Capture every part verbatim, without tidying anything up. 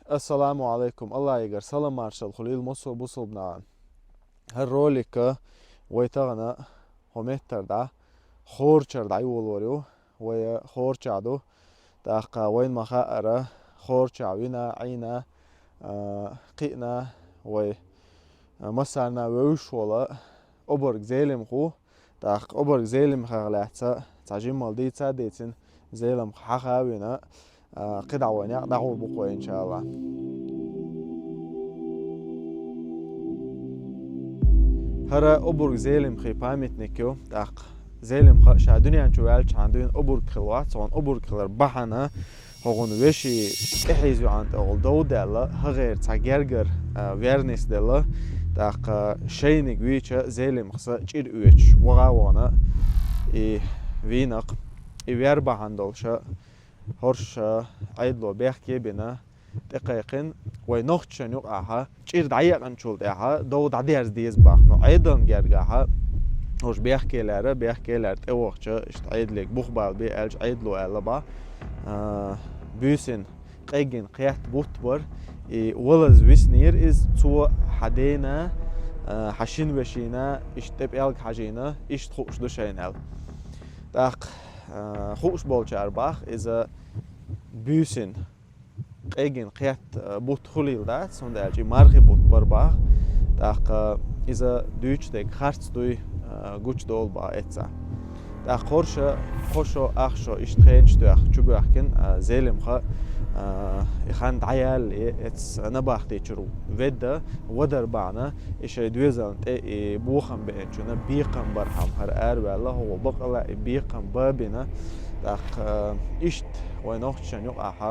Ассаламу алейкум. Аллахьигара салам-маршал хуьлийла массо а бусалба нахана. ХӀара ролик вай тахана хӀо меттара дӀа Хорачара дӀайолор ю. Вай Хорачахь ду. ТӀаккха вайна ма хаъара, Хорачахь вина, Ӏийна, а, кхиъна вай, а, массарна вевзаш вола обарг Зелимха ву. ТӀаккха обарг Зелимхах лаьцна цхьа жиммал дийца а дийцина, Зелимха хьаха а вина, а, кхидӀа вайна дӀагӀур бу-кх вай, иншаАллахӀ. ХӀара обарг Зелимхин памятник ю, тӀаккха Зелимха ша дуьнен чу ваьлчахьана дуьйна обарг хилла вац, хьуна обарг хилар бахьана, хьуна веший тӀехьийза йоӀан тӀехула дов даьлла, хӀагӀера цхьа гергара, а, ваьрнис делла, тӀаккха шайниг вийча Зелимхас чӀир оьцуш, ваха а вахана, и вийнакх, и вер бахьана долуша, хӀорш Ӏедало бехке а бина, тӀекхайкхина, вай нохчашна юкъахь чӀир дӀаекъначул тӀаьхьа дов дӀадерза деза боху. Но Ӏедална гергахь хӀорш бехке лаьара, бехке лаьара тӀевахча, иштта Ӏедале бух бала бе аьлча, Ӏедало аьлла боху, а, буьйсанна къеггина кхетта бутт бара, и валаза виснера иза, цо хьан дена, а, хьан шина вешина иштта тӀе пӀелг хьажийна, иштта хууш ду шайна аьлла. ТӀаккха, а, хууш болчара боху, иза буьйсанна къеггина кхетта, а, бутт хуьлийла дац, хӀунда аьлча и мархин бутт бара боху. ТӀаккха иза дуьйцуш дерг харц дуй, а, гучудолу боху эццахь. ТӀаккха хӀорш, кхо шо, ах шо иштта хенаш тоьхна чубоьхкина, а, Зелимха, а, и хан дӀаялале, эццахь набахти чуьра ведда, вадар бахьана, и шайн доьзална тӀе и бохам беанчунна бекхам бархьама хӀара араваьлла, хӀокху бакъалла и бекхам бан бина. ТӀаккха, а, иштта вай нохчашна юкъахь,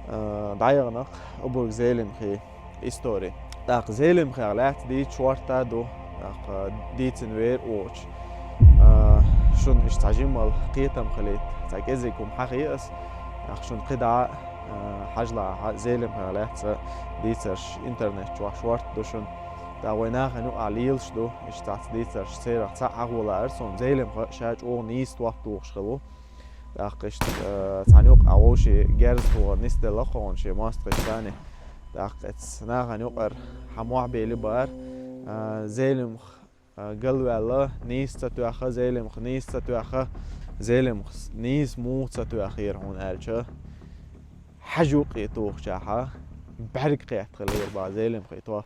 а, дӀаяханарг обарг Зелимхин истори. ТӀаккха Зелимхех лаьцна дийца шорта ду, тӀаккха дийцина вер а воцуш, а, шуна иштта цхьа жиммал кхетам хилийта, цхьа кӀезиг хӀума хьахийа ас, тӀаккха шуна кхидӀа, а, хьажалахь, Зелимхех лаьцна дийцарш интернет чохь шорта ду шуна. ТӀаккха вай нахана юкъахь лелаш ду, иштта цхьацца дийцарш, церах цхьаъ хьахо лаьара суна, Зелимха ша чӀогӀа нийса топ тухуш хилла ву. ТӀаккха иштта, э, цхьана юкъахь вовшийн герз тухар нисделла хьуна шен мостагӀчунна. ТӀаккха эццахь нахана юкъара хьан мохь бели бара, э, Зелимха, э, галваьлла, нийса ца тоьхна, Зелимха нийса ца тоьхна, Зелимха нийса муха ца тоьхнера хьуна аьлча, хьажа юкъе тухучохь бӀаьрг кхетта хилира боху Зелимхин топ.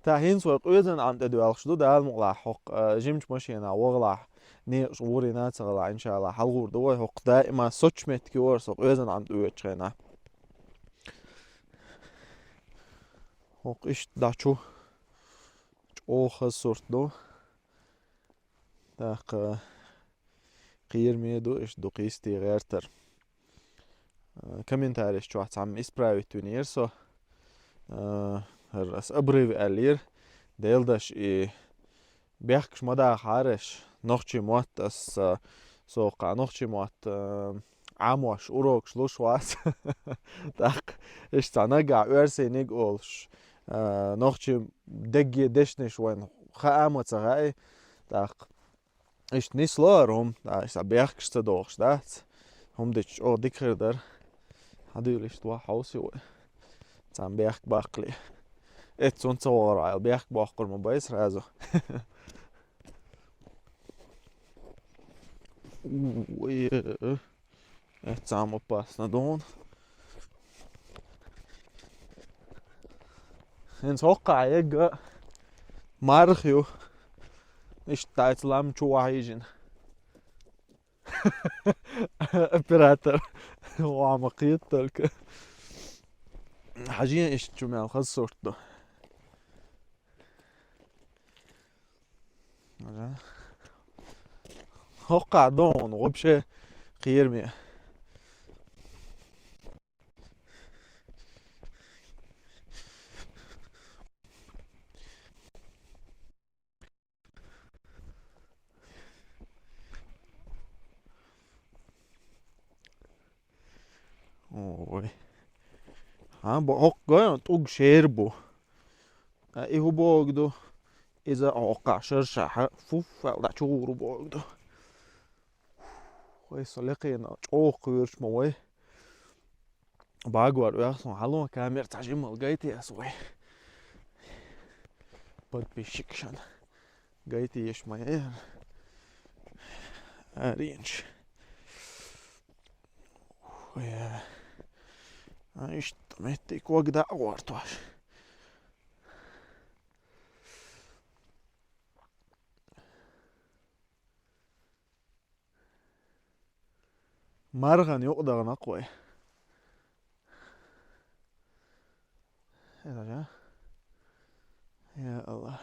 Та хӀинца вай Къоьзан Ӏам тӀе доьлхуш ду, Дала мукъалахь, хӀокху, а, жимачу машенахь вахалахь, некъаш гӀур йина а ца хилахь, иншаллахь, хьалхара ду вай, хӀокху даима соцучу меттиге вара со Къоьзан Ӏам тӀе воьдучу хенахь. ХӀокху иштта дӀачу чӀогӀа хаза сурт ду. ТӀаккха кхераме ду, иштта дукха йисте гӀертар. Э, комментареш чохь цхьамма исправить винера со. Э, хӀара ас обрыв аьллера. Делдаш и бехкаш ма дахахьара аш. Нохчийн мотт ас, э, со кху нохчийн мотт, э, Ӏамош урокаш луш вац. ТӀаккха иштта цхьа нагахь оьрсийниг олуш, э, нохчийн дегге дешнаш вайна хаа а ма ца хаьа. ТӀаккха иштта нисло хӀара хӀума, а, иштта бехкаш ца дохуш дац. ХӀума дича чӀогӀа дика хир дара. Хьан дуьйла иштта ваха хьовсий вай? Цхьамма бехк баккхале. Эццунна ца вогӀур вайл, бехк боккхур ма бай сразу. Ой, э, э. Эццахь опасно ду хьуна. ХӀинца хӀокхахь егга марха ю. Иштта тайца лам чу вахьийжина. Оператор. Ва ма кхета только. Хьажен иштта чу мел хаза сурт ду. Ага. ХӀокхахь ду хьуна, вообще кхераме. Ой. Хьан бу хӀокху гой тӀуг шер бу. А и хӀу богу ду? Иза Ӏоккхахь шаршахьа, фуффал дӀа чугӀур богу ду. Вай со лекхийна чӀогӀа кхоьруш ма вай. Багор вех сон хьалон камера цхьа жимал гайтий ас вай. Подписчикшан. Гайтий еш ма яр. Аринч. Вай. А иштта метте ког дӀа а гӀортош. МаргӀан юкъа дахана-кх вай. Хьажа. Я Аллах.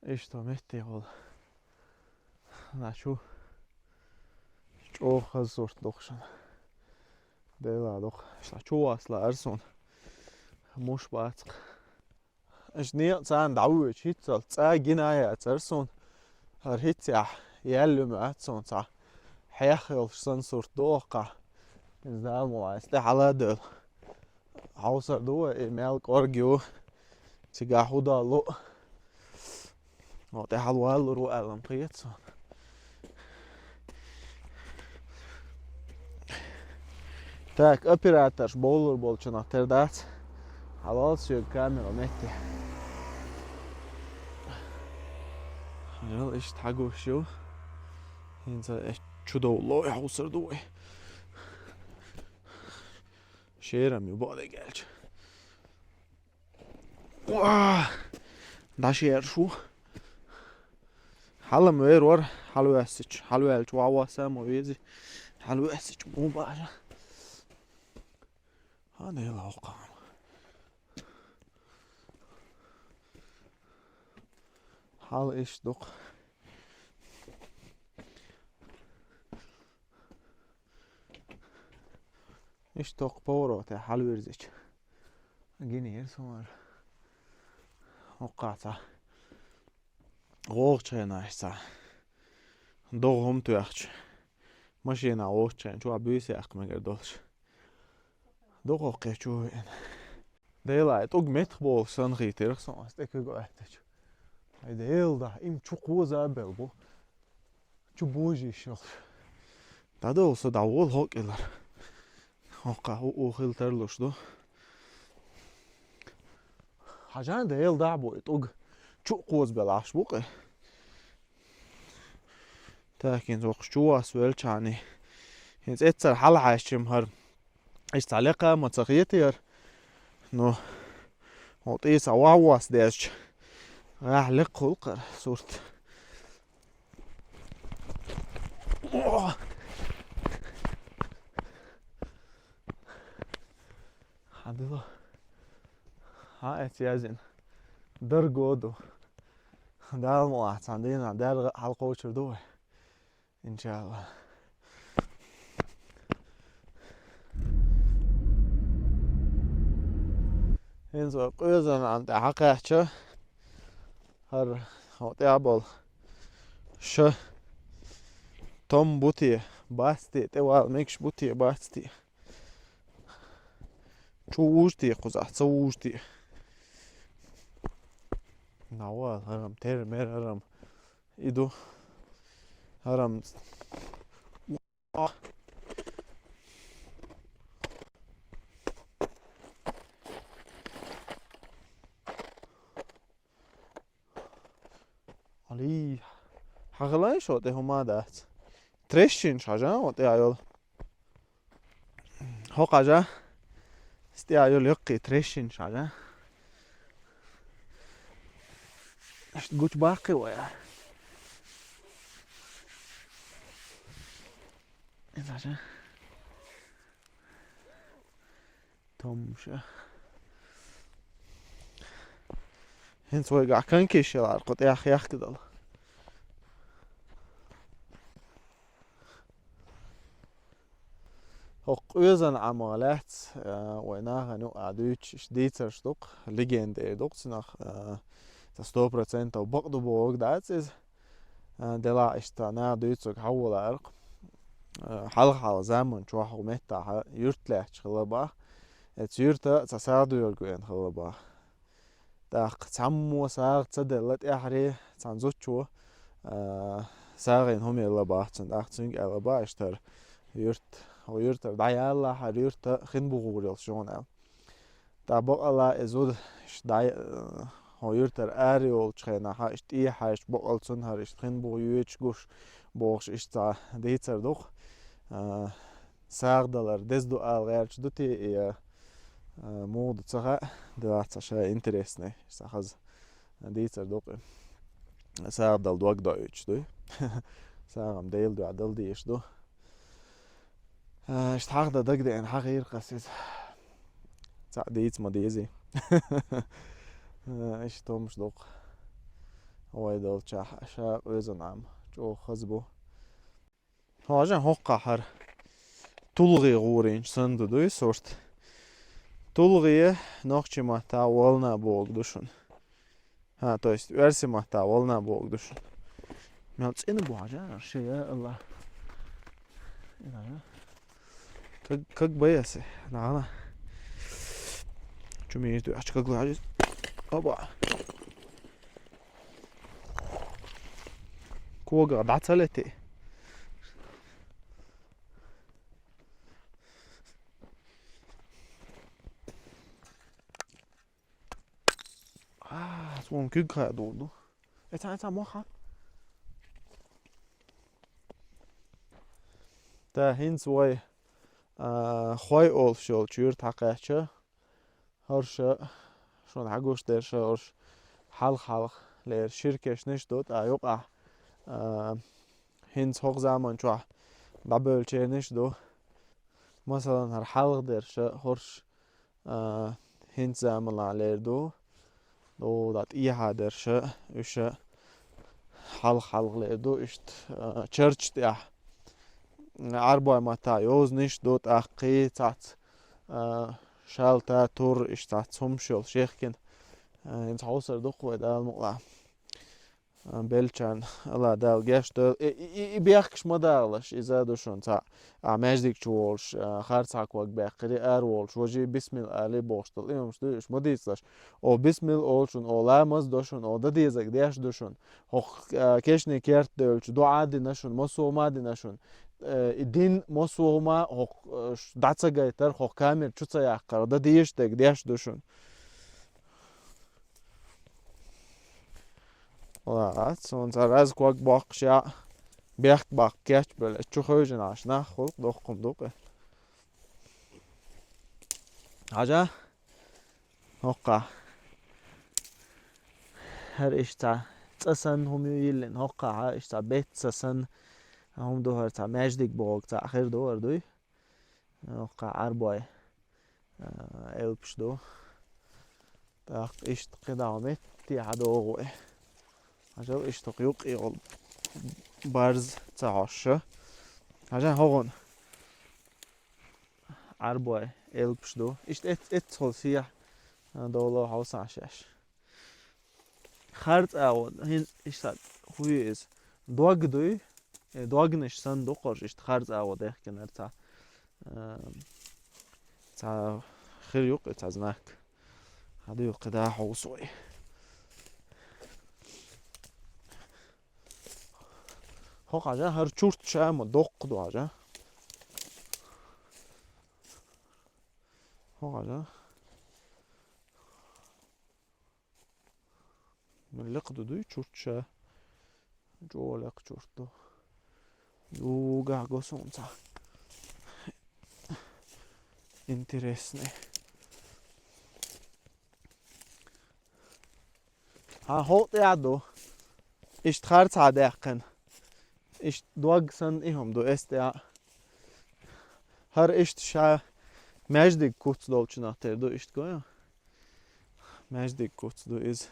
Иштта метте гӀолла. Начу. ЧӀогӀа хаза сурт дохушан. Дела дох. Шла чу васла арсон. Муш бацкъ. Аш некъ царна дӀавоьдуш хӀинццалц цӀа гина а яцара суна. ХӀара хӀинццехь яьлла ма яц суна цхьа. Хьех йолуш санна сурт ду оккхахь. Иза Дала ма вайца тӀе хьала а девлла. Хьовсар ду вай, и мел кӀорга ю. Цигахь хӀу далло. Хьо тӀе хьалаваллур ву аьлла-м кхета суна. Так, операторш бовлур болчунах тера дац. Хьалал соьга камера метте. Хьажал иштта хьагуш ю. ХӀинца эс чу довлло, хьовсар ду вай. Шерам ю бакъдерг аьлча. Уа! ДӀашераш ву. Хьала-м вер вара, хьалаваьссича, хьалаваьлча ван васа ма вези, хьалаваьссича мун бажа. Хьан дела хӀокхам. Хьала иштта дукха. Иштта тоху повороте хьалавирзича. Гинера суна. ХӀоккхаца. ГӀогӀучу хенахь ца. ДогӀа хӀума тоьхча. Машина вогӀучу хенахь чохь буьйса яккха мегар долуш. ДогӀа кхечу веана. Дела, ай тӀуг меттах болуш санна хийтира суна ас тӀе куьг Ӏоьттича. Ай Дела да, им чу кхоза а бел бу. Чу божийш йолуш. ДӀадовла со дӀавола хӀокхулара. ХӀокха хӀу хила тарлуш ду. Хьажан Дела дахь бу и тӀуг. Чу а кхоза бел Ӏаш бу кхе. Так, хӀинца вокхуш чу вас велчани. ХӀинца эццара хьалахьаьшчим хӀара. Иштта цхьа лекха ма ца хетара. Ну, хӀу тӀе ца ван вас дезча. Гахь лекха хӀулкхара сурт. О! Хьан дила? Хьан эца язйина? Дарго ду. Дала ма вац, цхьана дийнахь даьрга а хьалакхочур ду вай. Иншалла. ХӀинца вай къоьзан Ӏам тӀе хьакхаьчча, хӀара хӀо тӀехь болу ша том бу те, бац те, тӀе вала мегаш бу те, бац те. Чу вужу те кхузахь, ца вужу те. Навал, хӀарам, тер, мер, хӀарам. И ду. ХӀарам. Али. Хьан хилай шо тӀе хӀума дац? Трещинаш хьажа, хӀо тӀе йолу. ХӀо кхажа. СтӀа йолу йоккхий трещинаш хьажа. Иштта гучу баккхи вай. Иза хьажа. Томша. ХӀинца вайгахь канкиш ялар кху тӀехь яхкадала. ХӀокху къоьзан Ӏамах лаьцна, а, вай нахана юкъа дуьйцуш дийцарш дукха, легенда эр дукха цунах, а, ца сто процентов бакъду бохург дац иза. А, делахь иштта наха дуьйцург хьахула аркъ. А, хьалха-хьалха заман чохь хӀу меттахьа юрт лаьтташ хила бах. Эцу юьрта цхьа сагӀа доьргвена хилла боху. ТӀаккха цхьаммо сагӀа ца делла тӀаьхьаре цхьана зудчо, а, сагӀина хӀума елла боху цунна. ТӀаккха цуьнга аьлла боху иштта хӀара юьрт, хӀокху юьртара дӀаялалахь, хӀара юьрт хин бу гӀур йолуш ю хьуна аьлла. ТӀаккха бакъалла и зуда иштта дӀа-, хӀокху юьртара ара йолчу хенахь, иштта тӀехьа, иштта бакъалла цунна хӀара иштта хин бу йоьдуш гуш бохуш иштта цхьа дийцар ду-кх. А, сагӀа далар деза ду ала гӀерташ ду те и, а, муха ду ца хаьа, делахь цхьа ша интересный, цхьа хаза дийцар ду-кх и. СагӀа дала дог доуьйтуш дуй. СагӀа-м Делан дуьхьа дала дезаш ду. А, иштта хьаха дан дагадеана, хьахийра-кх ас иза. Цхьаъ дийца ма дезий. А, иштта хӀумаш ду-кх. Вай долчохь ша къоьзан Ӏама чӀогӀа хаза бу. Хьажа хӀокхахь хӀара тулгӀе гӀурийна санна ду дуй сурт. ТулгӀе нохчийн маттахь волна бохург ду шуна. А, то есть оьрсийн маттахь волна бохург ду шуна. Мел цӀена бу хьажа, ша, я АллахӀ. Как, как боясь, да, она. Чу мийр ду, ач как лажис. Опа. Кога, да, ца лети. А, суна куьг хадур ду. Эца, эца, моха. Та хӀинца вай, а, Хой олуш йолчу юьрта хьакхаьчча, хӀорш, шуна хьагуш дерш, хӀорш хьалха-хьалха лер шира кешнаш ду, тӀа юкъахь, а, хӀинца хӀокху заман чохь дӀабевллачернаш ду. Масалан, хӀара хьалха дерш, хӀорш а, хӀинца заманахь лер ду. Ду, да, тӀехьа дерш, уьш хьалха-хьалха лер ду, иштта, а, чарчу тӀехь. Ӏарбой маттахь йозанаш ду, тӀаккхий цхьацца, а, шалта, тур, иштта цхьацца хӀумаш йолуш яхкина. А, хӀинца хьовсар ду-кх вай, Дала мукълахь. А, беллачарна АллахӀ Дала гечдойла. И, и, и, и бехкаш ма далалаш, иза ду шуна цхьаъ. А, маьждиг чу волуш, а, харцхьа ког баьккхира, ара волуш важий бисмилла алий бохуш долу и хӀумаш ду, уьш ма дийцалаш. О, бисмилла олу шуна, о, ламаз до шуна, о, дан дезарг деш ду шуна. ХӀокху, а, кешнийн керта девлча дуӀа а дина шуна, массо а хӀума а дина шуна. Э, и дин массо а хӀума хӀокху, э, ш-, дӀа ца гайтар, хӀокху камера чу ца яккхар, дан дезаш дерг деш ду шуна. Ва, суна цара аз ког боккхуш яа, бехк баккха кечбелла, чу хевшина Ӏаш нах хуьлу, доккхум ду-кх. Хьажа? ХӀокхахь. ХӀара иштта цӀа санна хӀума ю йиллина, хӀокхахь иштта бетта цӀа санна хӀума ду, хӀара цхьа маьждиг бохург цхьаъ хир ду, хӀара дуй? ХӀокхахь Ӏарбой, а, элпаш ду. ТӀаккха иштта кхидӀа метте хьадогӀу вай. Хьажал, иштта хӀокху юккъе йолу барз ца хьош. Хьажа хӀокхунна. Ӏарбой элпаш ду. Иштта эц-, эццахула сехьа, а, долу хьовсахь шаьш. Харц агӀо, хӀин, иштта хӀун ю иза? Дог дуй? Э, догнаш санна ду-кх хӀорш, иштта харц агӀо дехкинарг цхьа, а, цхьа хир ю-кх и цхьа знак. Хьан ду юккъе да хьовсу вай. ХӀокху хьажа, хӀара чурт ша ма доккха ду хьажа. ХӀокху хьажа. Лекха ду дуй чурт ша? ЧӀогӀа лекха чурт ду. Югахь го суна цхьа. Интересный. Хьан хӀокху тӀехь ду? Иштта харцхьа даьккхина. Иштта дог санна и хӀума ду эс тӀехь. ХӀара иштта ша маьждиг куц долчунах тера ду, иштта гой? Маьждиг куц ду иза.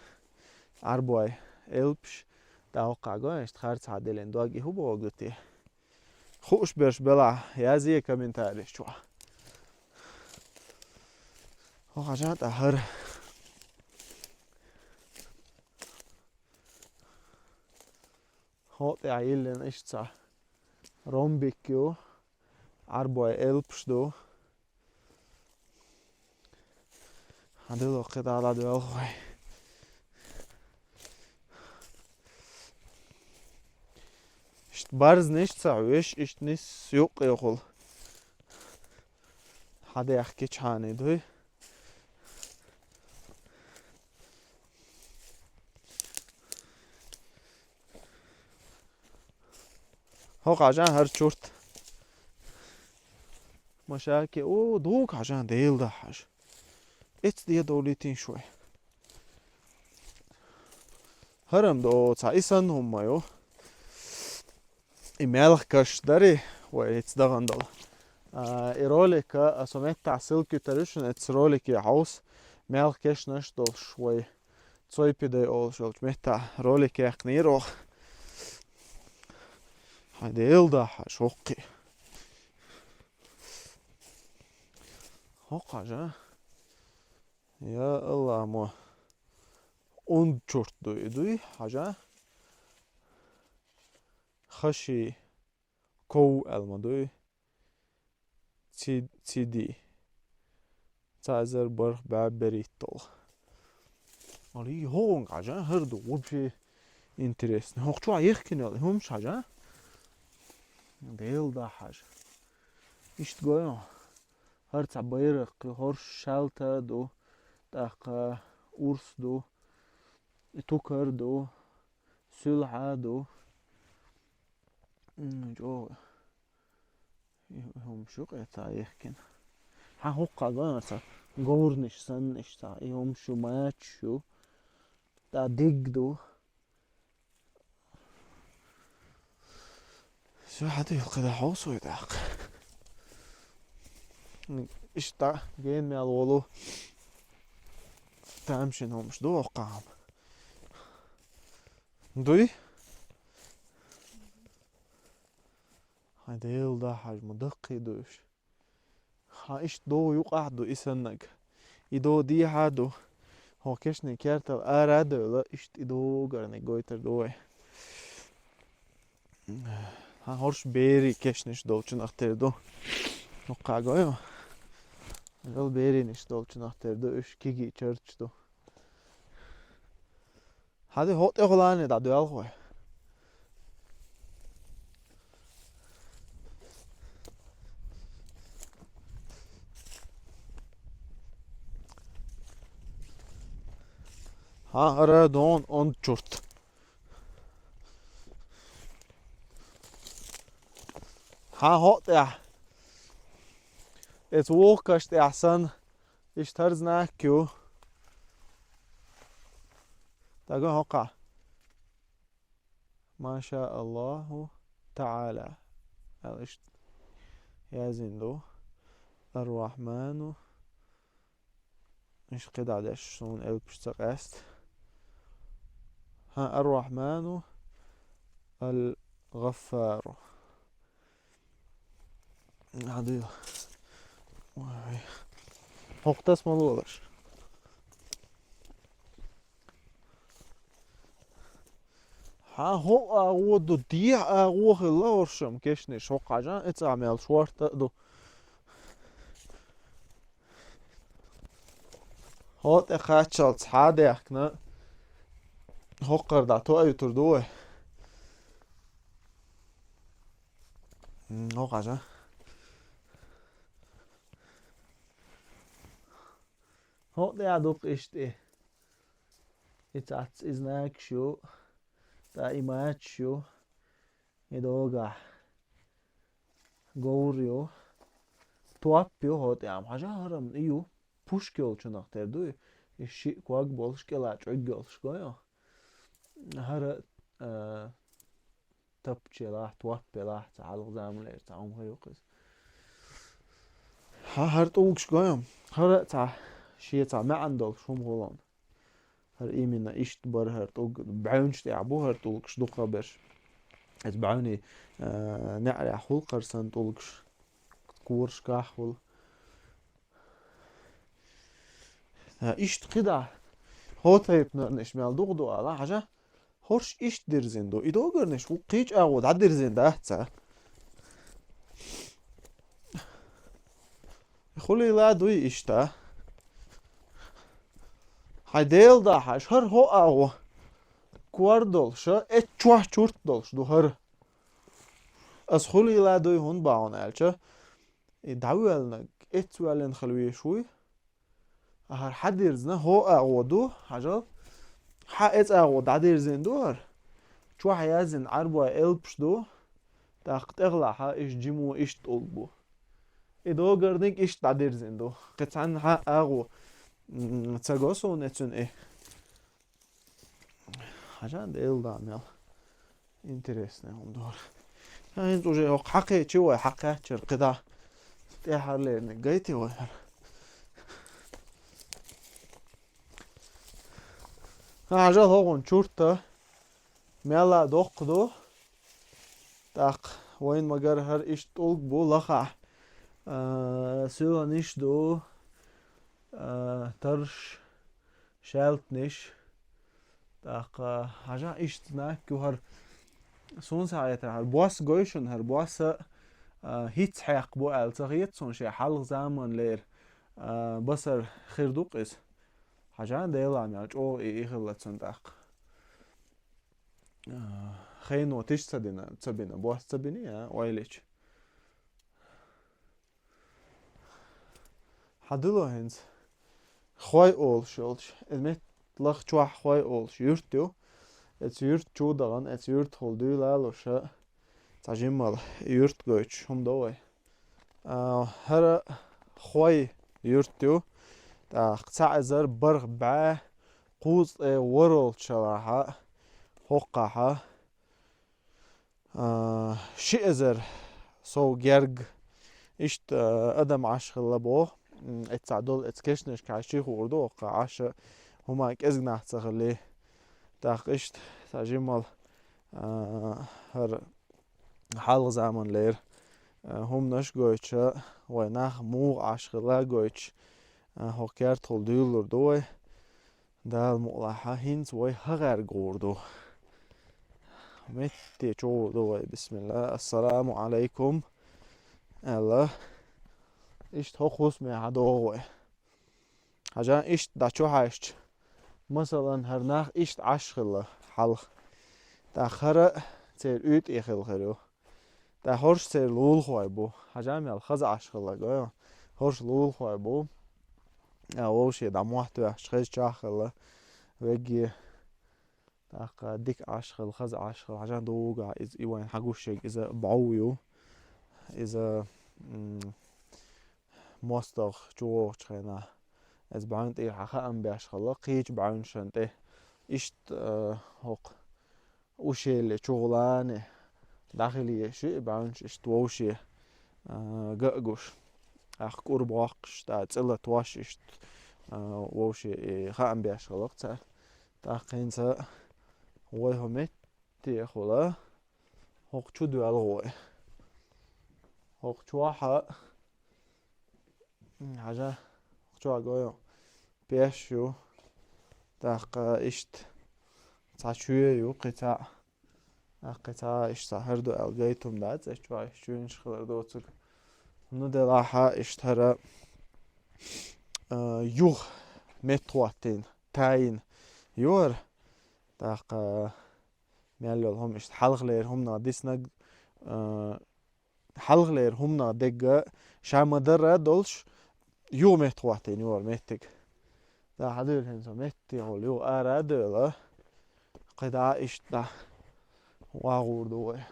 Ӏарбой элпаш, тӀаккха гой, иштта харцхьа деллина дог и хӀун бохург ду те? Хууш берш белахь, язъе комментарийш чохь. ХӀокху хьажа тӀа хӀара. ХӀокху тӀехь йиллина иштта цхьа ромбик ю, Ӏарбой элпаш ду. Дило кхидӀа дӀадоьлху вай. Ишт барзниш ца хьуьш, ишт нис юккъехула. Хьадехкичхьана дуй. ХӀокху хьажа хӀара чурт. Машаке, о, дуга хьажа, Дела дахьаш. Эцу де довлийтийша вай. ХӀара-м до цхьа и санна хӀума ю. И мелха каш дарий, вай эца дахана долу. А, и ролика, а, со меттахь ссылка тара ю шуна эца ролике хьовса, мелха кешнаш долуш вай. Цойпидай олуш йолчу меттахь ролик яьккхинера оха. Хьайн Дела дахьаш хӀоккхий. ХӀокху хьажа. Я Алла, мо. Унда чурт дуй и дуй, хьажа. Хаши ков аьлла ма дуй. Ци-, циди. Цхьа эзар барх бӀе берхӀитталгӀа. Али хӀокхунга хьажа, хӀара ду вообще интересно. ХӀокху чохь ехкина йолу хӀумаш хьажа. Дела дахьаш. Иштта гой хьо. ХӀара цхьа байракх, хӀорш шалта ду, тӀаккха урс ду, и тукар ду, суьлхьа ду. М, чӀогӀа. И хӀумаш ю кхетта ехкина. Хьан хӀокху хьажа ца говрнаш санна иштта. И хӀумаш ю, мачаш ю. ТӀа диг ду. Всё, хьан ду юхкхида хьовсой даккха. Иштта, гена мел волу. Тамашийна хӀумаш ду оккхахьама. Дуй? Хьайн Дела дахьаш ма даккхий ду уьш. Хьан иштта догӀу юкъахь ду и саннаг. И догӀу дехьа ду. ХӀокху кешнийн кертал ара а девлла, иштта и догӀу гарниг гойтар ду вай. Хьан хӀорш берийн кешнаш долчунах тера ду. ХӀокху хьан гой хьо? Жал берийнаш долчунах тера ду, уьш кигий чарташ ду. Хьан ду хӀокху тӀехулане дӀадоьлху вай? Хьан хӀара дон онда чурт. Хьан хӀокху тӀехь? Эца вукху каш тӀехь санна, иштта хӀара знак ю. Дага хӀокхахь. Ма ша Аллаху таӀала. Аьлла иштта яздина ду. Ар-Рахьману. Иштта кхидӀа деш суна элпаш ца къаьста. ХӀан, Ар-Рахьману Ал-ГӀаффару. Хьан ду. Ой. ХӀокху тас ма лолаш. Хьан хӀокху агӀо ду, дехьа агӀо хилла хӀоршам кешнаш хӀокху хьажа, эца мел шорта а ду. ХӀо тӀе кхаччалц хьа а даьхкина, хӀокхара дӀа тоъуьйтур ду вай. М, хӀо хьажа. ХӀо тӀе а дукха иштта и. И цац и знакаш ю, тӀа и мачаш ю, и догахь говр ю, топ ю хӀо тӀе ам. Хьажа хӀара-м и ю, пушка йолчунах тера ду и, и шиъ ког болуш, кӀела чӀуг йолуш гой хьо. ХӀара, а, тапча елахь, топ елахь, цхьа хьалха заманера цхьа хӀума хир ю-кх иза. Хьан хӀара тӀулгаш гой-м? ХӀара а цхьа, шен цхьа маьӀна долуш хӀума хуьлу-м. ХӀара именно иштта бара хӀара тӀулг, бӀаьвнаш тӀехь бу хӀара тӀулгаш дукхахберш. Иза бӀаьвний, а, неӀарехь хуьлу-кх хӀара санна тӀулгаш, корашкахь хуьлу. А, иштта кхидӀа, хӀо тайпанарнаш мел дукха ду ала, хьажа? ХӀорш иштта дирзина ду. И догарнаш ву кхечу агӀо дӀадирзина дац цара. Хулийла дуй иштта. Хьай Дела да хьажа, хӀара хӀо агӀо кор долуш, эццу чохь чурт долуш ду хӀара. Ас хуьлийла дуй хӀунда бахьана аьлча, и дӀавоьллинарг эццу воьллина хила везаш вуй. ХӀара хьадирзина хӀо агӀо ду, хьажал, хьан эццу агӀо дӀадирзина ду хӀара. Чохь яздина Ӏарбой элпаш ду, тӀаккха тӀехьлахь иштта жимо иштта тӀулг бу. И догарниг иштта дӀадирзина ду. Кхин цхьанна хьан агӀо, м, ца го суна эцуьнан и. Хьажа Дела да мел. Интересный хӀума дора. ХӀинца уже хӀокху хьакхечи вай хьакхаьччара кхидӀа. ТӀаьхьарлерниг гайти вай хӀара. Хьажал хӀокхун чурта мелла доккха ду. ТӀаккха вайн магар хӀара иштта тӀулг бу лахахь. А, суьланиш ду, а, тарш, шаьлтаниш. ТӀаккха хьажа иштта знак ю хӀара. Суна схьахетарехь, хӀара бос гой шуна, хӀара бос а, а, хӀинца хьекх бу аьлла ца хета суна, шен хьалха заманлера, а, басар хир ду-кх иза. Хьажа Дела мел чӀогӀа и, и хилла цунна тӀаккха. А, хено тиша ца дина, ца бина, бос ца бина, а, ойлича. Хьан дуьло хӀинца? Хой олуш йолчу, и меттан лаха чохь Хой олуш юрт ю. Эцу юрт чу дахана, эцу юртахула дуьйла луша, цхьа жиммал юрт гойтуш хӀума до вай. А, хӀара Хой юрт ю. ТӀаккха цхьа эзар бархӀ бӀе кхузткъе ворхӀалгӀачу шарахь, хӀокхахь, а, ши эзар сов герга иштта, а, адам Ӏаш хилла боху. М, эццахь долу эцу кешнашкахь ши хуур ду, хӀокхахь Ӏаш хӀума кӀезиг нах ца хилли. ТӀаккха иштта цхьа жиммал, а, хӀара хьалха заманлера, а, хӀуманаш гойтуш, вай нах муха Ӏаш хилла гойтуш, а, хӀокху кертахула дуьйлалур ду вай. Дала мукъалахь, хӀинца вай хӀагӀаьрга гӀур ду. Метте чу гӀур ду вай, бисмилла, ассаламу Ӏалайкум аьлла. Иштта хӀокху хӀусаме хьадогӀу вай. Хьажа иштта дӀа чу хьаьжча, масалан, хӀара нах иштта Ӏаш хилла хьалха. ТӀаккха хӀара церан уьйтӀе хилла хир ю. ТӀаккха хӀорш церан лулахой бу. Хьажа мел хаза Ӏаш хилла гой. ХӀорш лулахой бу. А, вовше дӀа мотт ваьхча хеза чохь хилла. Вегге. ТӀаккха дика Ӏаш хилла, хаза Ӏаш хилла. Хьажа дугахь иза и вайн хьагуш ерг иза бӀов ю. Иза, м, мостагӀа чу вогӀучу хенахь, иза бӀаьвна тӀера хьан хаам беш хилла, кхечу бӀаьвнашна тӀе. Иштта, а, хӀокху ущелье чугӀулане дӀахила езаш ю и бӀаьвнаш иштта вовше, а, ган а гуш. ТӀаккха кӀур боккхуш, тӀаккха цӀе латош иштта, а, вовше и хаам беш хилла-кх цара. ТӀаккха хӀинца вай хӀо метте хуьлу, хӀокху чу доьлху вай. ХӀокху чохь а, м, хьажа, хӀокху чохь гой, пеш ю, тӀаккха иштта цхьа чоь ю, кхин цхьа, тӀаккха кхин цхьа иштта цхьа хӀара ду аьлла гайта хӀума дац, эцу чохь иштта чоьнаш хилар доцург. Ну, делахь а иштта хӀара, а, юха меттахӀоттийна, тайна ю хӀара. ТӀаккха мел йолу хӀума иштта хьалхалера хӀуманах диснарг, а, хьалхалера хӀуманах дерг ша ма-дарра а долуш, юха меттахӀоттийна ю хӀара меттиг. Да, хьан дуьйла хӀинца метте хуьлу юха ара а девлла, кхидӀа а иштта дӀа вагӀур ду вай.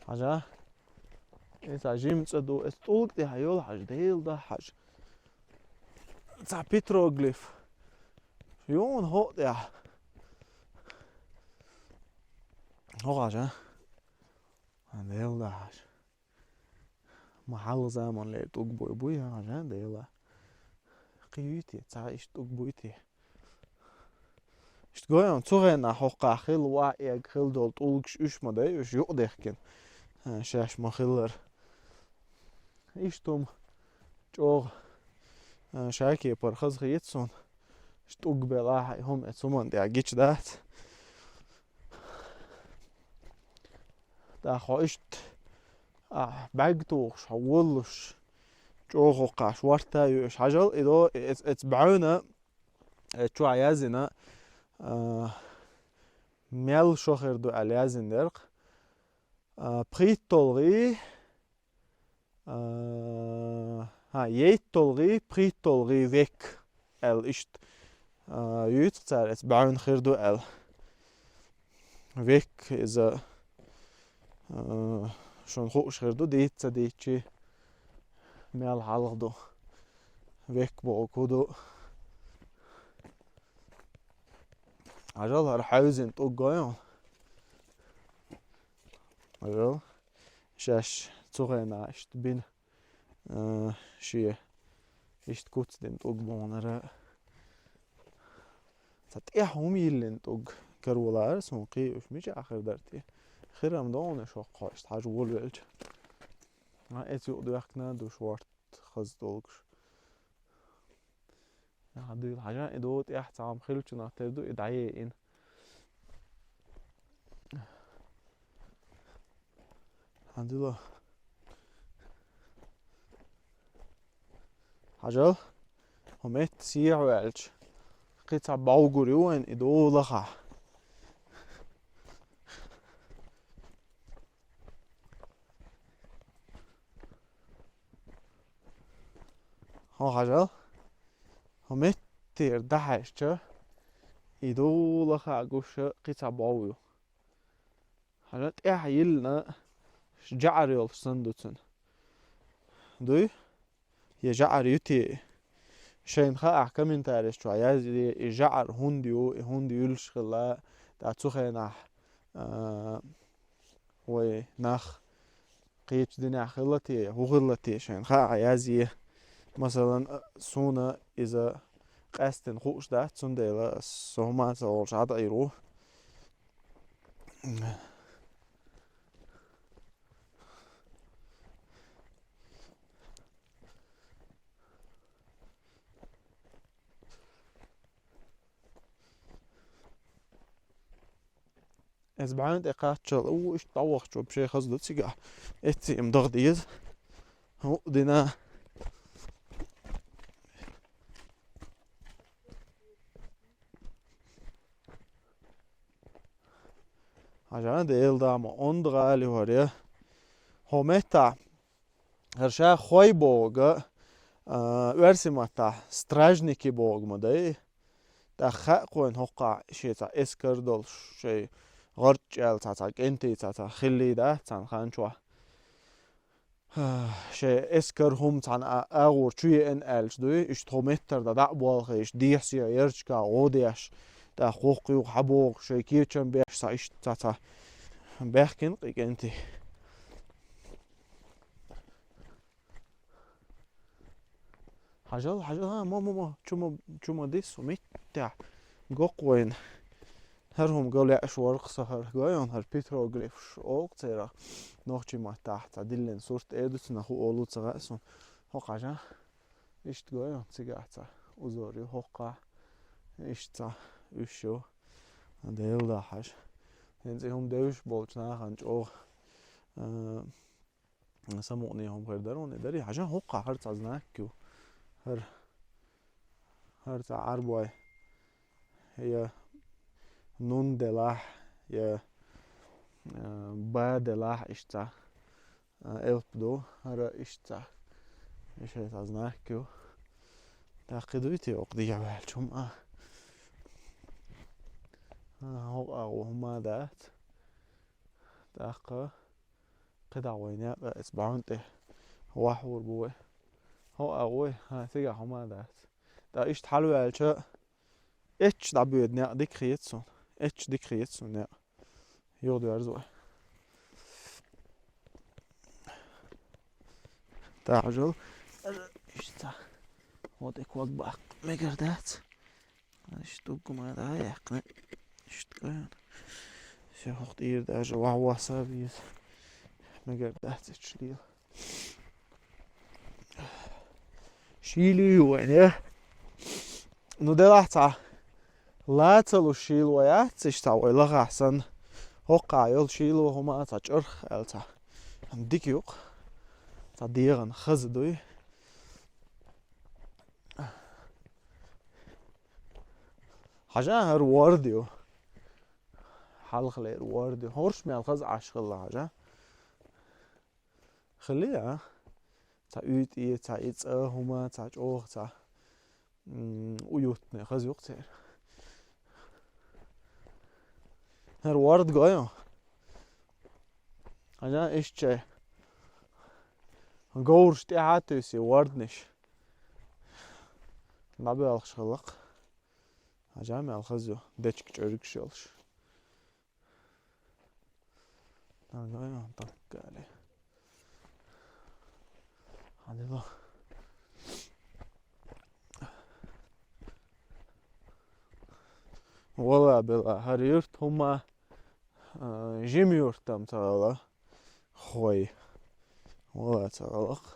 Хьажа? Иза жима цӀа ду, иза тӀулга тӀехь йолу хьажа, Дела да хьажа. Цхьа петроглиф. Юна хӀокху тӀехь. ХӀокху хьажа? Дела да хьажа. Ма хьалха заманлера тӀулг буй, буй, хьажа, Дела. Кхин юй те, цхьа иштта тӀулг буй те. Иштта гой хьуна, цу хенахь хӀокхахь хилла ваӀ эгга хилла долу тӀулгаш уьш ма дай, уьш юкъадехкина, а, шаьш ма-хиллара. Иштта хӀума чӀогӀа, а, шайкепара хазахета суна. Иштта тӀулг белахь а, и хӀума эцу хӀуманна тӀехь гича дац. ТӀаккха хьо иштта, а, бӀаьрг тухуш, хьо воллуш, чӀогӀа хӀокхаш варта ю уьш. Хьажал, и до, эц-, эц бӀаьвна, э, чу а яздина, а, мел шо хир ду аьлла яздина дерг. А, пхийтталгӀий, а, хӀа, ейтталгӀий, пхийтталгӀий век аьлла иштта, а, юьйцу цара, эц бӀаьвна хир ду аьлла. Век иза, а, шуна хууш хир ду, дийца ца дийцчи, мел хьалха ду. Век боху хӀун ду. Хьажал, хӀара хьаьвзина тӀулг гой хьуна. Хьажал. Шаьш цу хенахь иштта бина, а, шен иштта куц дина тӀулг бу хьуна хӀара. Цхьа тӀехь хӀума йиллина тӀулг каравелла суна кхин, уьш мичахь хир дара те? Хир-м ду хьуна уьш хӀокхо иштта хьажа волавелча. А, эца юкъа доьхкина ду шорта хаза тӀулгаш. Наха дуьйла хьажа, и ду тӀехь цхьа хӀума хилча нах тера ду, и дӀаеина. Хьан дила? Хьажал, хӀу метта сехьа ваьлча, кхин цхьа бовгур ю вайн и долахьа. Хьо хьажал, хӀу меттера дӀахьаьжча, и долахьа гуш кхин цхьа бов ю. Хьажа тӀехь йиллина жаӀар йолуш санна ду цуьнан. Дуй? Я жаӀар ю те? Шайна хаахь комментареш чохь язъе, и жаӀар хӀунда ю, и хӀунда юьллуш хилла, тӀаккха цу хенахь, а, вай нах кхечу динехь хилла те, хӀун хилла те, шайна хаахь язъе. Масалан, а, суна иза къаьстина хууш дац, цундела со хӀума ца олуш Ӏад Ӏийр ву. Эс бӀаьвна тӀе кхаччал, у, иштта дӀавахча вообще хаза ду цигахь. Эцци-м даха деза. ХӀуъа дина. Хьажа, Делан дама, онда гӀали хӀара я. ХӀо метта, хӀара ша хой боху, а, оьрсийн маттахь стражники боху ма дай. ТӀаккха хаьа кхойна хӀокхахь шен цхьа эскар долуш, шайн гӀарчӀ аьлла цхьа, цхьа кӀентий цхьа, цхьа хиллий дац цхьана хан чохь. Шайн эскар хӀума цхьана а-, агӀор чу еана аьлча дуй, иштта хӀо меттара дӀа дӀа а болхий, иштта дехьа-сехьа ярчка гӀо деш, тӀаккха хӀокху юха хьабогӀу, шайн кечам беш, цхьа иштта цхьа, цхьа баьхкина кхин кӀентий. Хьажал, хьажал, а, ма, ма, ма, чу ма, чу ма дисса, миттехь гоккха вайна. ХӀара хӀума ган лаьаш вара-кх сан хӀара, гой хьуна, хӀара петроглифаш олу-кх церах. Нохчийн маттахь цхьа диллина сурт эр ду цунах, хӀун олу ца хаьа суна. ХӀокху хьажа. Иштта гой хьуна, цигахь цхьа узор ю, хӀокхахь. Иштта цхьа уьш ю. Делан да хьажа. ХӀинца и хӀума девзаш болчу нахана чӀогӀа, а, самукъане хӀума хир дара хьуна, и дарий? Хьажа, хӀокхахь хӀара цхьа знак ю. ХӀара, хӀара цхьа Ӏарбой я нун делахь, я, э, ба делахь, иштта цхьа, э, элп ду. ХӀара иштта цхьа, иштта цхьа знак ю. ТӀаккха кхин дуй те оцу дехьа ваьлча хӀума? А, хӀокху агӀо хӀума дац. ТӀаккха кхидӀа вайн некъ, эс бӀаьвна тӀе вахьур бу вай. ХӀо а вай, хӀа, цигахь хӀума дац. ТӀаккха иштта хьалаваьлча, эчча дӀабоьду некъ дика хета суна. Эчча дика хета суна некъ. Юха доьрзу вай. ТӀаккха хьажал. Иштта. ХӀо тӀе ког баккха мегар дац. Иштта уггу ма дӀа а яьккхина. Иштта гой хьуна. Все, хӀокху тӀера даже вахь-вахса веза. Мегар дац эчча лела. Шийла ю вайн, я? Ну, делахь цхьа. Ла ца луш шийла вай яц, иштта цхьа вай лахахь санна. ХӀокху йолу шийла хӀума цхьа чӀарх аьлла цхьа дика юкъа. Цхьа дегӀан хаза дуй. Хьажа, хӀара ворда ю. Хьалхалера ворда ю. ХӀорш мел хаза Ӏаш хилла хьажа. Хили, а? Цхьа уьйтӀе, цхьа и цӀа хӀума, цхьа чӀогӀа, цхьа, м, уютный хаза юкъа церан. ХӀара ворда гой хьо? Хьажа, иштта шайн говраш тӀаьхьа туьйсу ворданаш. ДӀабоьлхуш хилла-кх. Хьажа, мел хаза ю, дечиг чӀуьргаш йолуш. Нагайо, даккхали. Хьадило. Вала бела, хӀара юрт хӀума, а, жима юрт-м ца хилла. Хой. Вала ца хилла-кх.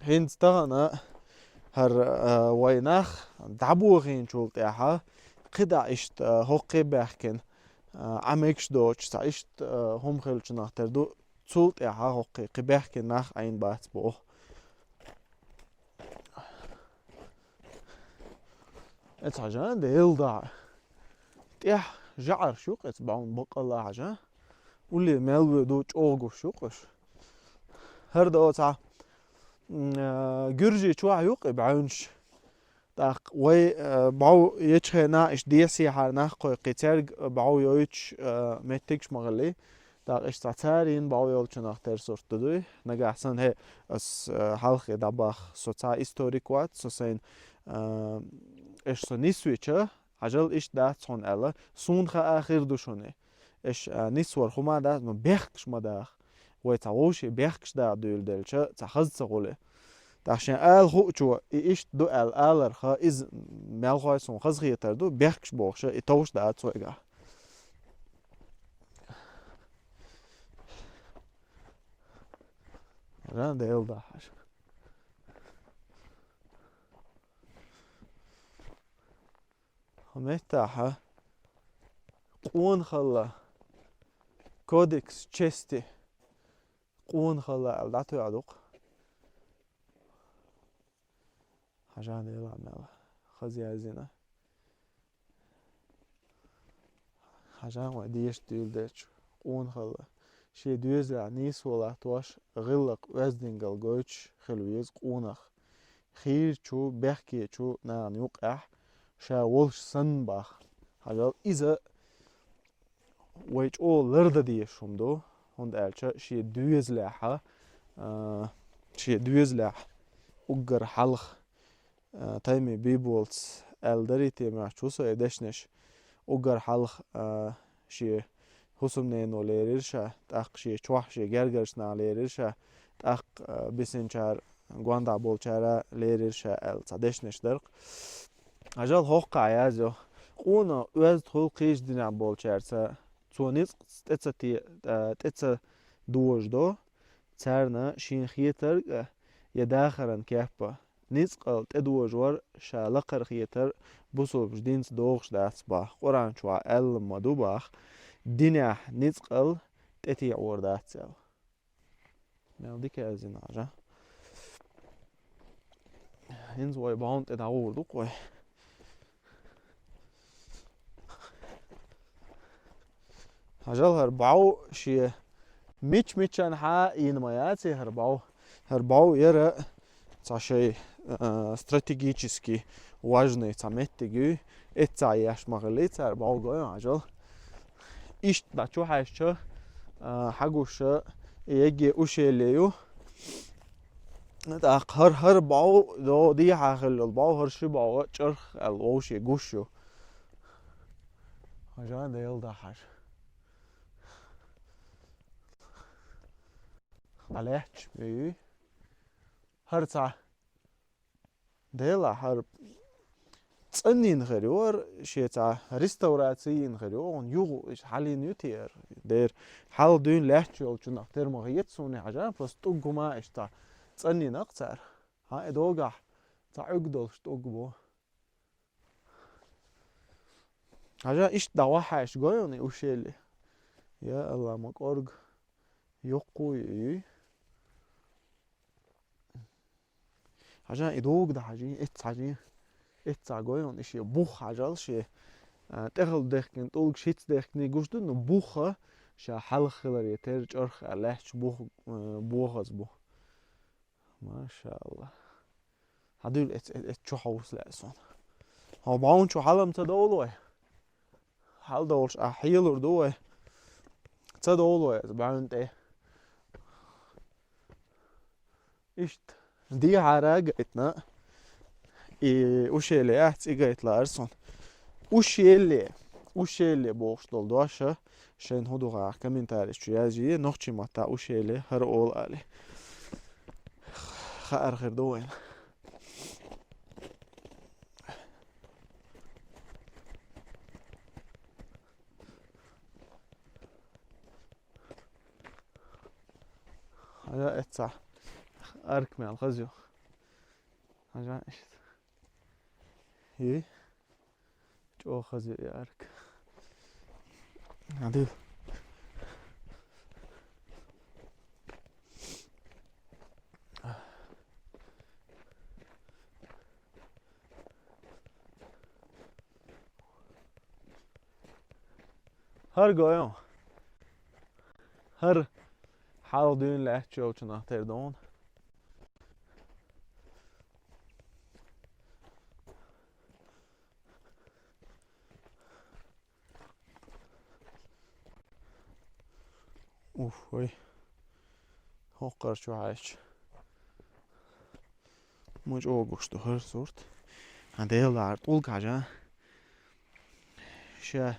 ХӀинца тахана хӀара, а, вай нах дӀабохийначул тӀаьхьа кхидӀа иштта, а, хӀокхе баьхкина, а, Ӏа мегаш доцуш цхьа иштта, а, хӀума хиллачунах тера ду, цул тӀаьхьа хӀокхе кхин баьхкина нах Ӏийна бац боху. Эца хьажа, Делан дагӀа. ТӀехь жаӀарш ю-кх эца бӀовна баккъалла хьажа. Улле мел вуьду чӀогӀа гуш ю-кх уьш. ХӀара до цхьа, м, а, гуьржи чохь ю-кх и бӀаьвнаш. ТӀаккха вай, а, бӀов ечу хенахь иштта десехьара нах кхойкхий, цаьрга бӀов йойтуш, а, меттигаш ма хиллий. ТӀаккха иштта цхьа цара йина бӀов йолчунах тера сурт ду дуй. Нагахь санна, хӀе, ас, а, хьалхе дӀабаха, со цхьа историк вац, со сайн, а, эш со нисвича, хьажал иштта дац хьуна аьлла, суна хаа хир ду шуна. Эш, а, нисвар хӀума дац, но бехкаш ма даха. Вай цхьа вовше бехкаш даха дуьйла делча, цхьа хаза ца гӀули. ТӀаккха шен ала хуучо, и иштта ду аьлла аларха, иза мелхой суна хаза хетар ду, бехкаш бохуша, и товш дац вайгахь. Ран Дела дахьаш. Хьо меттахьа къонахалла, кодекс чести, къонахалла аьлла дӀатоьхна ду-кх. Хьажа Дела мел хаза яздина. Хьажа вай деша дуьйладелча къонахалла. Шен доьзалехь нийсо латтош, гӀиллакх, оьздангалла гойтуш хила веза къонах. Хийрачу, бехкечу нахана юкъехь ша волуш санна баха. Хьажал иза вай чӀогӀа лардан дезаш хӀума ду, хӀунда аьлча шен доьзалехьа, а, шен доьзалехь уггар хьалха, а, Тайми Бийболца аьлла дарий те моьттуш ву со и дешнаш, уггар хьалха, а, шен хӀусамнено лерира ша, тӀаккха шен чохь, шен гергарчу наха лерира ша, тӀаккха, а, бисинчара, гондахь болчара лерира ша аьлла цхьа дешнаш дара-кх. Хьажал хӀокхахь яздо: къонах оьзда хуьлу кхечу динехь болчаьрца, цо ницкъаца тӀе ца те-, а, тӀе ца дожадо, царна шена хетарг а, я дахаран кеп а, ницкъалла тӀедожор ша лакхара хетар бусулбачу динца догӀуш дац баха, Къуръан чохь аьлла ма ду баха, динехь ницкъалла тӀетеӀор дац аьлла. Мел дика яздина хьажа. ХӀинца вай бӀовна тӀе дӀагӀур ду-кх вай. Хьажал хӀара бӀов шен мича-мичанхьа йина ма яц хӀара бӀов. ХӀара бӀов яра цхьа шайн, а, стратегически важный цхьа меттиг юй. Эццахь еш ма хиллий цара бӀов гой хьажал. Иштта дӀа чу хьаьжча, а, хьагуша и егге ушелле ю. ТӀаккха хӀара, хӀара бӀов, до дехьа хилла йолу бӀов, хӀара ши бӀов чӀарх аьлла вовше гуш ю. Хьажа Дела дахьаш. ДӀалаьтташ бевий. ХӀара цхьа Дела хӀара цӀанйина хир ю, хӀара шен цхьа реставраци йина хир ю, оха юха иштта хьалийна ю те хӀара. Дера хьал дуьйна лаьтташ йолчунах тера ма хета суна хьажа, просто тӀуг хӀума иштта цӀанйина-кх цара. Хьан и догахь цхьа Ӏуьг долуш тӀуг бу. Хьажа, иштта дӀавахьаш гой хьона и ущелье. Я Алла, ма кӀорга йоккхуй юй. Хьажа, и дога да хьажи, эцца хьажи. Эцца гой хьона и ши бух хьажал, ши, а, тӀехьал дехкин, тӀулг шиц дехкин гуш ду, ну буха ша хьалха хилар я тер чӀорх а лаьтташ бух, э, бохаз бу. Машалла. Хьадуьйла эц-, эц-, эц чу хьовс лаьа сон. Хьо баун чу хьалам ца довлой? Хьал довлуш а хьелур ду вай. Ца довлой аз баун тӀе. Иштта. Дехьара гайтна. И ущелье яц, и гайтлаар сон. Ущелье. Ущелье бохуш долу доша. Шайн хӀун ду гӀахь комментарийш чу язъе, нохчийн маттахь ущелье хӀара олу али. Хаар хир ду вайна. Хьажа эццахь арк мел хаза ю. Хьажа иштта. Йи. ЧӀогӀа хаза ю и арк. Адил. ХӀара гой хьона. ХӀара хьалха дуьйна лаьтташ йолчунах тера ду хьона. Уф, ой. ХӀокхар чу хьаьжча. Ма чӀогӀа гуш ду хӀара сурт. Хьан Делахьара тӀулг хьажа. Ша,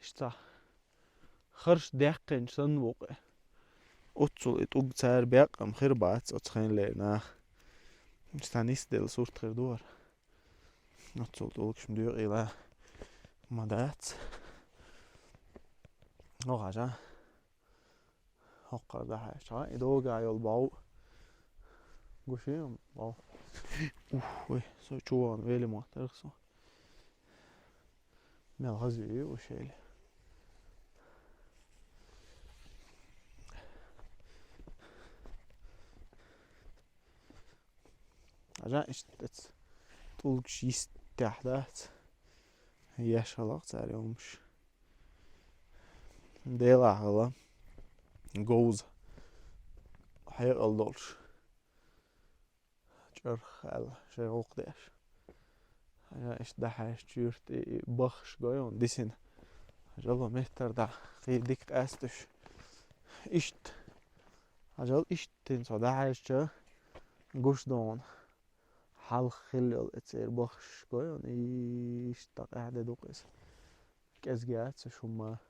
иштта харш даьккхинчу санна ву-кх. Оццул и тӀулг цара беккъам хир бац оцу хенлера нах. Иштта нисделла сурт хир ду хӀара. Оццул тӀулгаш ма доькъийла ма дац. Хьо хьажа. ХӀокхара дӀахьаьжча, и догахь йолу бов. Гуш ю бов. Ух, вай, со чу вахана велий ма-тарра со. Мел хаза ю ущелье. Хьажа иштта тӀулгаш йистехь дац. Еш хилла-кх цара йомаш. Делахь хилла говза хьекъал долуш. ЧӀарх аьлла, шайн гӀуллакх деш. Хьажа иштта дӀахьаьжча юьртахь и баххаш гой хьона дисина. Хьажал, меттара дӀа кхин дика къаьсташ. Иштта. Хьажал, иштта хӀинца хьо дӀахьаьжча гуш ду хьона. Хьалха хилла йолу и церан баххаш гой хьона, иштта къаьхьа де ду-кх иза. КӀезиг яц уьш хӀумма.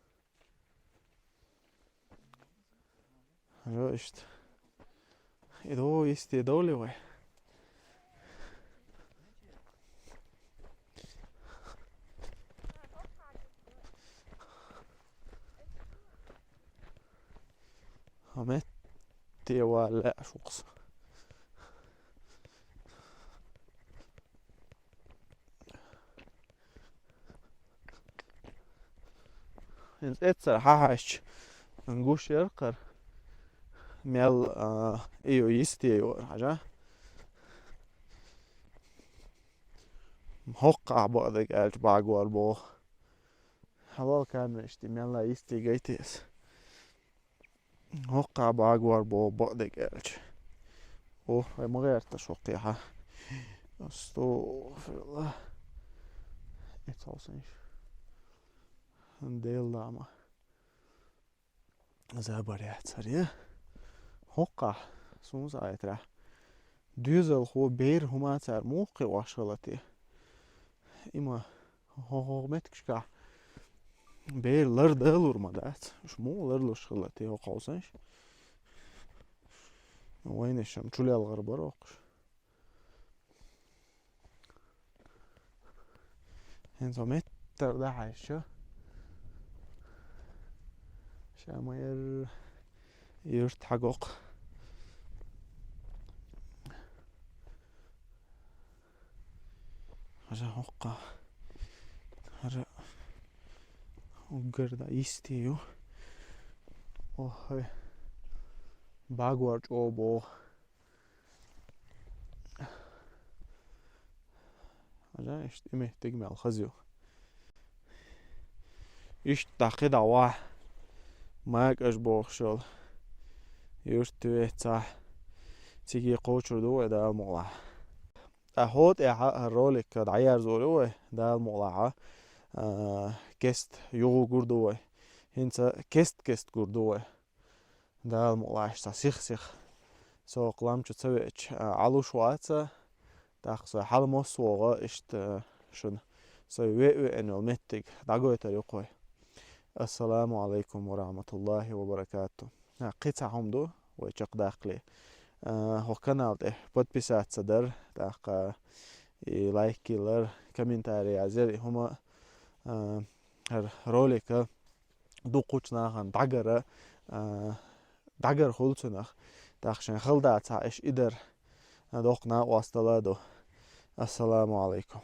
Хьажа иштта. И догӀу йисте довлий вай? Хьо метте вала лаьа шух со. ХӀинца эццара хьахьаьжча гуш яра-кх хӀара. Мел, а, и ю йисте йора, хьажа. ХӀокхахь бакъдерг аьлча бӀагор боху. Хьалал камераш тӀе мелла йисте гайти ас. ХӀокхахь бӀагор боху бакъдерг аьлча. О, вай ма гӀерташ хӀокхехьа. Астагфирулла. Эцалсанаш. Делла ма. Забар яцар я. ХӀокхахь, суна ца айтарехь. Доьзалхо бер хӀума цара муха кхиош хила те? Има хӀо-, хӀокху меттигашкахь бер лардалур ма дац. Уьш муха ларлуш хила те хӀокху хьовсанаш? Вайнаш-м чулелгӀар бара хӀокхуш. ХӀинца хьо меттара дӀахьаьжча, ша ма-ярра юьртахь хьагокх. Хьажа хӀокхахь. ХӀара Уггар да йисте ю. Охой. Багор чӀогӀа боху. Хьажа, иштта и меттиг мел хаза ю. Иштта дӀакхидӀа вахь, Макаш бохуш йолу юьртвецахь, циге кхочур ду вай, Дала мукъалахь. Ткъа хӀокху тӀехь хӀара ролик дӀаерзор ю вай, Дала мукъалахь, а, кест юха гур ду вай. ХӀинца кест-кест гур ду вай. Дала мукъалахь, цхьа сих-сих. Со кху лам чу ца веача, а, Ӏалуш вац, тӀаккха со хьала массо а вогӀу, иштта шуна со ве-, веана йолу меттиг дӀагойтур ю-кх вай. Ассаламу алайкум ва рахматуллахи ва баракату. А, кхин цхьа хӀума ду, вай чекхдаккхале. А, хӀокху канал тӀе подписаться дар, тӀаккха и лайк йиллар, комментарий язъяр, и хӀума, а, хӀара ролика дукхачу нахана дӀагара, а, дӀагара хуьлу цунах. ТӀаккха шайн хала дацахь, иш и дар, а, доккха накъосталла ду. Ассаламу алайкум.